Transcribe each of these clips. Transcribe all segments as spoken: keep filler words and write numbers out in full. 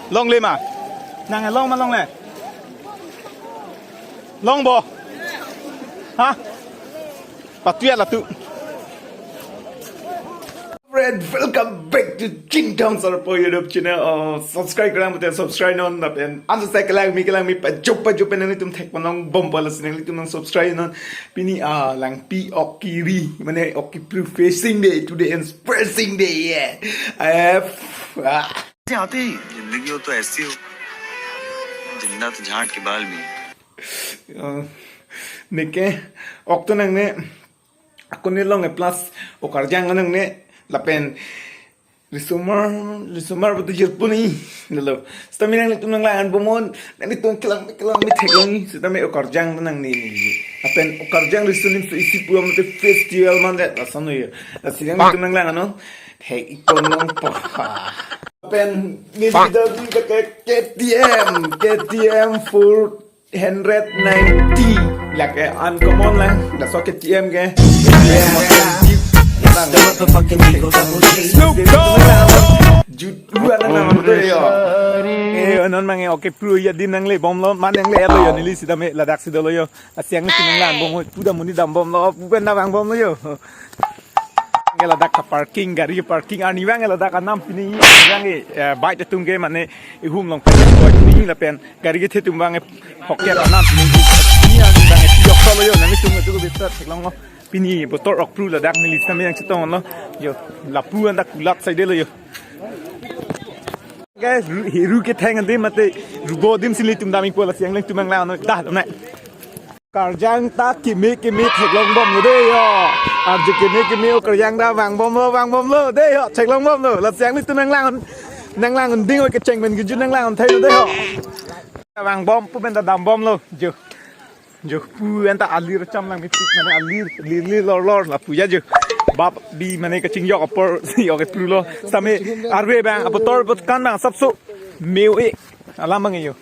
Longle ma? Nang long ma longle? Long bo? Ha? Patuya latu. Friend, welcome back to Chingthong Sarpo YouTube channel. Uh, subscribe kalang mate subscribe non, lapen ansa kelang mi kelang mi pajup pajup pen nanglitum thek panong bom pala si nanglitum nang subscribe non. Pini ah langpi ok kiri, mane ok kipru facing day today and pressing day, yeah. Eh, ah. ऐसे आते ही जिंदगी हो तो ऐसी हो, जिंदा तो झांट के बाल भी है। Uh, neke ok to nangne akone longle plus okarjang nangne lapen risomar risomar betul jirpuni lalo. Sitame nanglitum nanglang bomnon, nanglitum kelang kelang mi theklong ni, sitame okarjang nangne. Lapen okarjang riso nimso isi pu mate festival mande lason yo. Lasi nanglitum nanglang non. Hey, ikon nang pa. Lapen ni video di ke K T M, K T M four hundred ninety. Lake uncommon lang. Laso K T M ke. Snoop Dogg. Jut dua na naman to yo. Eh, non mange ok kipru adim nangle bomlo, man nangle lo yo, neli sitame ladak si dolo yo. Lasi nanglitum nanglang bom, pu ta monit dam bomlo, pu pen ta vang bomlo yo. Ke ladak ka parking, gari parking arni vang ladak anam pini vang, eh, bike atum ke mane ihum long pen boy pini lapen gari kethe atum vang, eh, pocket anam pini. Pini arni vang, eh, yok solo yo, nanglitum tu bisa theklong lo. Pini botor ok kipru ladak neli sitame nangchetong lo. Yo, lapu anta kulat side lo yo. Guys, ru-, hiru ketheng adim mate rubo adim si nelitum damji po, lasi nanglitum nanglang noi. Dah, dam nai. Karjang ta keme keme theklong bomlo de yo. Arju keme keme okarjang ta vang bomlo, vang bomlo de yo. Theklong bomlo. Lasi nanglitum nanglang, nanglang ding oi kecheng pen kejut nanglang thai lo de yo. Vang bom pu pen ta dam bomlo. Jo. Jo pu anta alir cham lang mepik mane alir, lir lir lor lor lapu ya jo. Bap di mane kachingjok apor si ok kipru lo. Sitame arve bang apotor pot kan bang sapso meu e. Alam bang yo.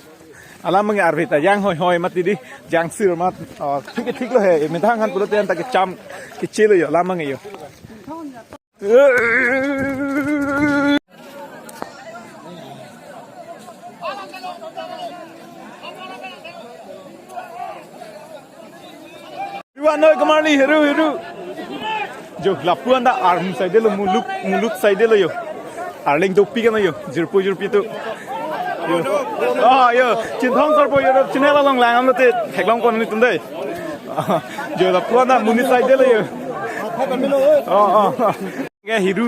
Alam bang arve ta jang hoi hoi mati di. Jang sir mat. Oh, thik thik lo he. Methang han pulote anta kecham kechelo yo. Alam bang yo. Iwan noi kemar ni, heru, heru. Jo, lapu anta armu side lo, muluk, muluk side lo yo. Arleng topi kan yo, jirpo jirpi tu. Yo. Ah, yo. Chinthong Sarpo YouTube channel along lang am te theklong pon ni tum dei. Jo, lapu anta muni side lo yo. Oh, oh. Ke hiru.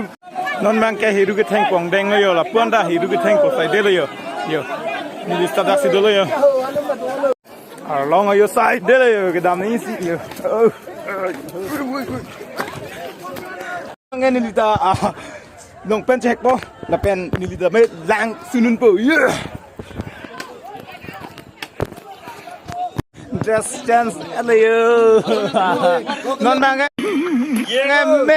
Non bang ke hiru ketheng pongdeng lo yo, lapu anta hiru ketheng ko side lo yo. Yo. Neli sita dak si dolo yo. Arlong yo side lo yo, kedam ni si yo. Oh. Nge neli ta, ah, long pen chehek po, lapen neli ta me lang sunun po. Yeah. Dress change lo yo. Non bang ke. Nge me,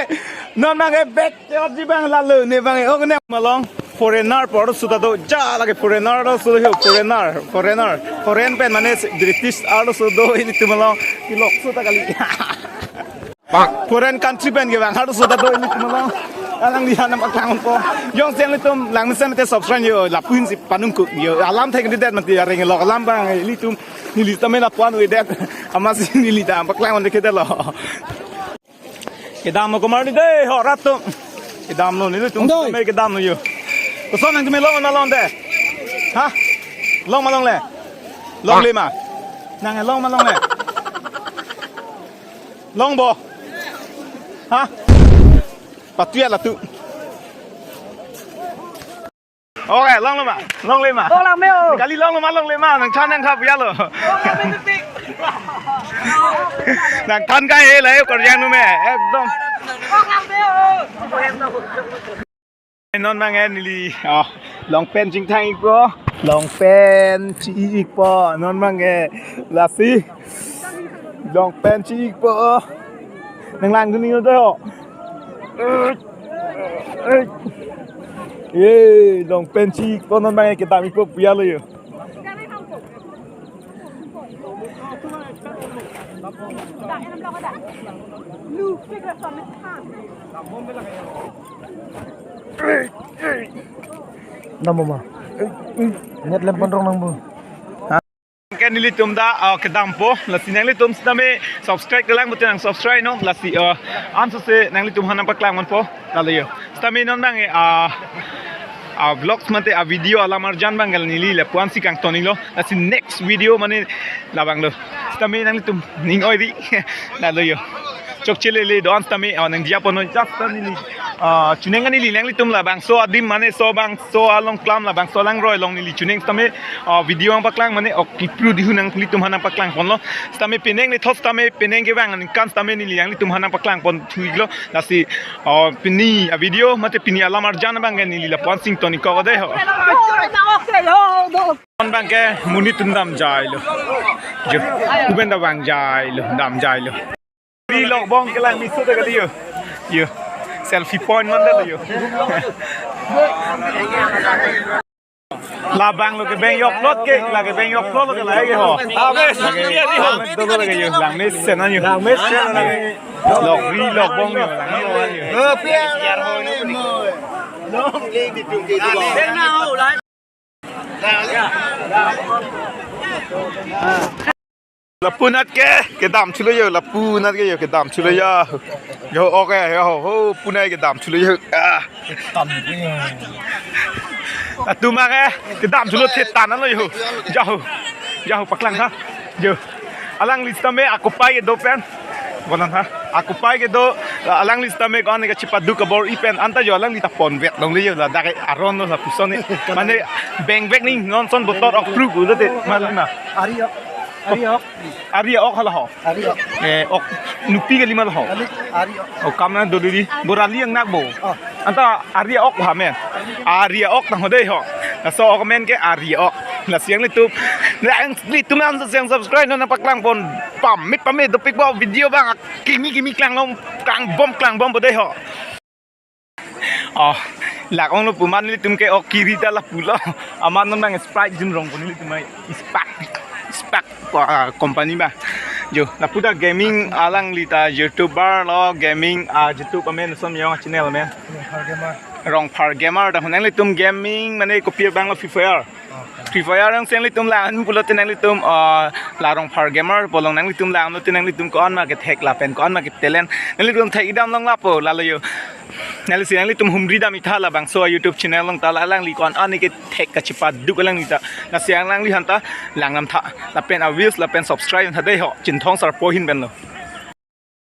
non bang ke back ke ot ji bang lalo ne bang ke. Oh, ne malong foreigner por suta do ja lake foreigner do su he foreigner, foreigner. Foreign pen mane British arlo su do ilitum along ilok suta kali. Foreign country pen ke bang, harus sudah do ilitum along. Alang lihan nam aklang po. Jongsi nanglitum lang mesen te subscribe yo, lapuin si panung kuk yo. Alam thek di det mati areng lo alam bang ilitum neli sitame lapuan we det. Amatsi neli ta paklang on de kede lo. Kedam lo kemar ni de, ho rat tu. Kedam lo nelitum. Ong doi. Sitame kedam lo yo. Koson nangtum long ma longle de? Ha? Long ma longle? Longle ma. Nang long ma longle? Long bo. Ha? Patuya latu. Okay, longlo ma, longle ma. Oh, lang meo. Kali longlo ma, longle ma, nangchan nangkha pu ya lo. Oh, lang meo tik. Nangthan kai he la, eh, okarjang nu me, ekdom. Oh, lang meo. Non bang ke neli, oh, long pen chingthang ik po, long pen chi ik po, non bang ke lasi, long pen chi ik po, nanglang dun ni do ho, ye, long pen chi ik po, non bang ke kedam ik po pu ya lo yo. Dam ma. Net lem pon rong nang bu. Ke nelitum ta, ah, kedampo, lasi nanglitum sitame subscribe kelang betul nang subscribe non, lasi, ah, ansose nanglitum aphan nangpaklang ponpo, lalo yo. Sitame non bang, eh, ah, ah, vlogs mate, ah, video alam arjan bang gal neli lapu-ansi kangton-iklo, lasi next video mane labang lo. Sitame nanglitum ning oiri, lalo yo. Chokche lele do-an sitame, ah, nangdiya pon non just ta neli, ah, chuneng neli nanglitum labangso adim mane so bangso along klam labangso alangroi along neli chuneng sitame, ah, video nangpaklang mane ok kipru dihu nanglitum aphan nangpaklang ponlo. Sitame penang le thos sitame penang kevang aningkan sitame neli nanglitum aphan nangpaklang pon thu-iklo. Lasi, ah, pini, ah, video mate pini alam arjan bang ke neli lapu-ansi ton-ik ko dei ho. Pon bang ke monit atum damjailo. Jo, uben ta vangjailo, damjailo. Ri lok bong kelang miso ta kali yo. Yo. Selfie point man ta lo yo. Labang lo kebeng yok plot ke, la kebeng yok plot lo ke la ke ho. Lake, lake dolo lake yo, langmesen an yo. Langmesen an lake. Lok ri lok bong yo, langmesen an yo. Lapu anat ke, kedam thulo yo, lapu anat ke yo, kedam thulo yo. Yo, okay, yo, ho, pu anat kedam thulo yo. Ah. Atum ke, kedam thulo thetan lo yo. Jaho, jaho paklang ha. Yo. Alangli sitame akopai kedo pen. Bonan ha. Akopai kedo, alangli sitame ko-an ke chepadu kabor-i pen. Anta yo alangli ta ponvet longle yo, ladak ke aron lo lapuson ni. Mane bengvek ni non son botor ok pru ku te, mane na. Ari ok. Ari ok. Ari ok hala ho. Ari ok. Eh, ok nupi kali ma la ho. Kali ari ok. Oh, kam na do di. Bo rali angnak bo. Oh. Anta ari ok ha men. Ari ok tang ho dei ho. Laso ok men ke ari ok. Lasi nanglitum. Nanglitum nang seng subscribe non nangpaklang pon. Pame pame dopik ba video bang. Kimi kimi klang long klang bom klang bom bo dei ho. Oh, lak onglo pu amat nelitum ke ok kiri ta lapu lo. Amat non bang Sprite jun rong pu nelitum ai. Spark, Spark, ah, company ba. Jo, lapu ta gaming alangli ta YouTuber lo, gaming, ah, YouTube amen som yong channel amen. Rongphar Gamer ta nanglitum gaming mane kopi bang lo Free Fire. Free Fire nangsi nanglitum lang pulote nanglitum, ah, la Rongphar Gamer pu along nanglitum lang pulote nanglitum ko-an ma kethek lapen ko-an ma ketalent. Nanglitum thek-ik dam long lapo lalo yo. Nanglisi nanglitum humri dam-ik tha labangso a-YouTube channel along ta la alangli ko-an ani kethek kachepadu alangli ta. Lasi alangli aphan ta lang dam tha. Lapen a-views lapen subscribe tha dei ho. Chinthong Sarpo ahin pen lo.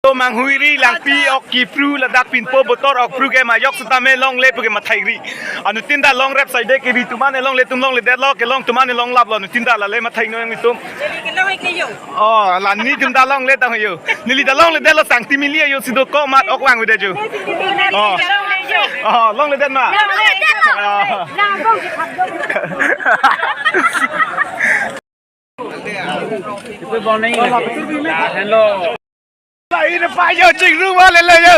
To manghuiri langpi ok kipru ladak pinpo botor ok pru ke majok sitame longle pu ke mathai ri. Anuttin ta longrep side ke ri atum an longletum longledetlo kelong atum an longlaplo anuttin ta lale mathai no nanglitum. Jadi kelong ke yo. Oh, la nelitum ta longle ta yo. Neli ta longledetlo sangti mili yo si do ko amat ok vang udah jo. Oh. Oh, longledet ma. Longledet. Oh. Hello. Lain apa yo chingrum ale le yo.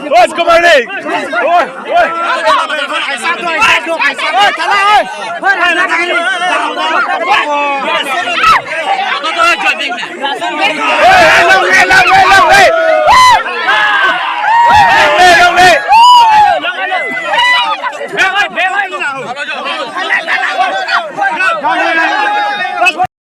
What's going on? Oi, oi. Oi, thala, oi.